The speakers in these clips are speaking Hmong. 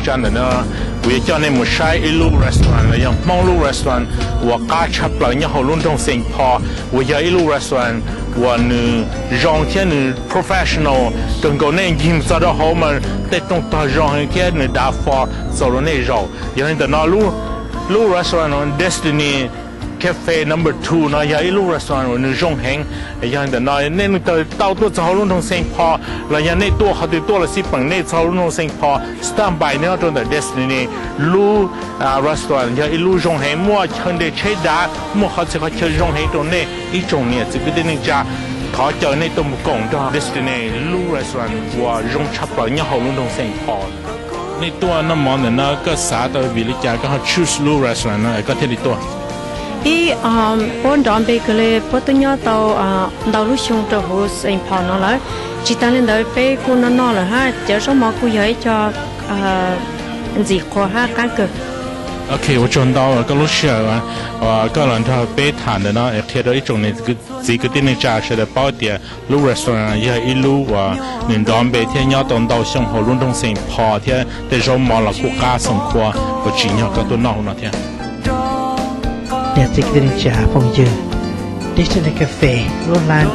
Tsa ntawm no kuv yuav coj nej mus saib ib lub restaurant los yog Hmoob lub restaurant uas qab tshaj plaws nyob hauv lub nroog Saint Paul, uas yog ib lub restaurant uas nws zoo thiab nws professional kawg nkaus. Nej ncig mus txog rau hauv mas tej rooj tog zoo heev thiab nws dav fo txaus rau nej zaum. Yog li ntawm no lub restaurant Destiny Cafe number two no yog ib lub restaurant uas nws zoo heev. Yog li ntawm no nej leej twg tau tuaj txog hauv lub nroog Saint Paul los yog nej tuaj qhov twg tuaj los xij peem nej txog hauv lub nroog Saint Paul, stop by nyob rau ntawm Destiny lub restaurant yog ib lub zoo heev, muaj chaw nres tsheb dav, muaj qhov txhia qhov chaw zoo heev rau nej ib tsoom niam txiv kwv tij neej tsa. Thov caw nej tuaj mus koom nrog Destiny lub restaurant uas zoo tshaj plaws nyob hauv lub nroog Saint Paul. Nej tuaj noj mov ntawm no koj xav tau vim li cas koj ho choose lub restaurant no koj thiaj li tuaj? Ib, puab nrov npe kawg li, puab twb nyob tau ntau lub xyoo rau hauv Saint Paul no lawm. Tsis tas li ntawd peb kuj noj noj lawm hab, cov zaub mov kuj yog ib co ntxim qhuav hab qaab kawg. Ok, ua tsaug ntau koj lub sij hawm uas koj los nrog peb tham ntawm no es qhia rau ib tsoom niam txiv kwv tij neej tsa sawv daws paub tias lub restaurant yog ib lub uas nws nrov npe thiab nyob tau ntau xyoo hauv lub nroog Saint Paul thiab tej zaub mov los kuj qab xoom qhua uas tsim nyog koj tuaj noj hauv no thiab. Niam txiv kwv tij neej tsa phooj ywg, Destiny Cafe lub hlab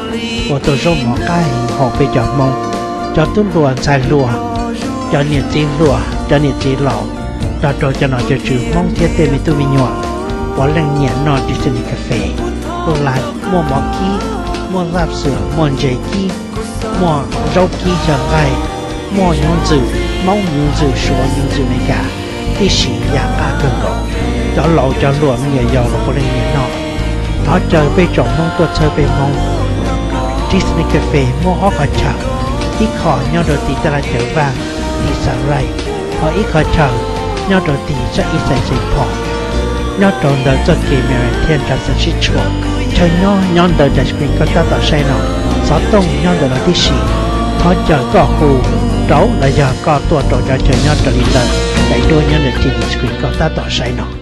ua tau zaub mov qab heev hauv peb cov Hmoob, cov tub hluas ntxhais hluas, cov niam txiv hluas, cov niam txiv laus, nrog rau cov nom cov tswv Hmoob thiab tej me tub me nyuam puav leej nyiam noj Destiny Cafe. Lub hlab muaj mov kib, muaj laj xuas, muaj ntses kib, muaj zaub kib xyaw nqaij, muaj nyuv ntxwm Hmoob, nyuv ntxwm Suav, nyuv ntxwm Amelikas, tib si yam qab kawg nkaus. Cov laus cov hluas me nyuam yaus los puav leej nyiam noj. Thov caw peb tsoom Hmoob tuaj txhawb peb Hmoob. Destiny Cafe muaj ob qhov chaw, ib qho nyob rau tim taj laj Cawv Vaj, Eastside Ride, ho ib qhov chaw nyob rau tim sab Eastside Saint Paul, nyob rau ntawm txoj kev Marian thiab Johnson sib tshuam. Chaw nyob nyob ntawm daim screen koj tab tom saib no, xov tooj nyob ntawm no tib si. Thov caw koj hu rau los yog koj tuaj rau cov chaw nyob raws li ntawm daim duab nyob ntawm tim screen koj tab tom saib no.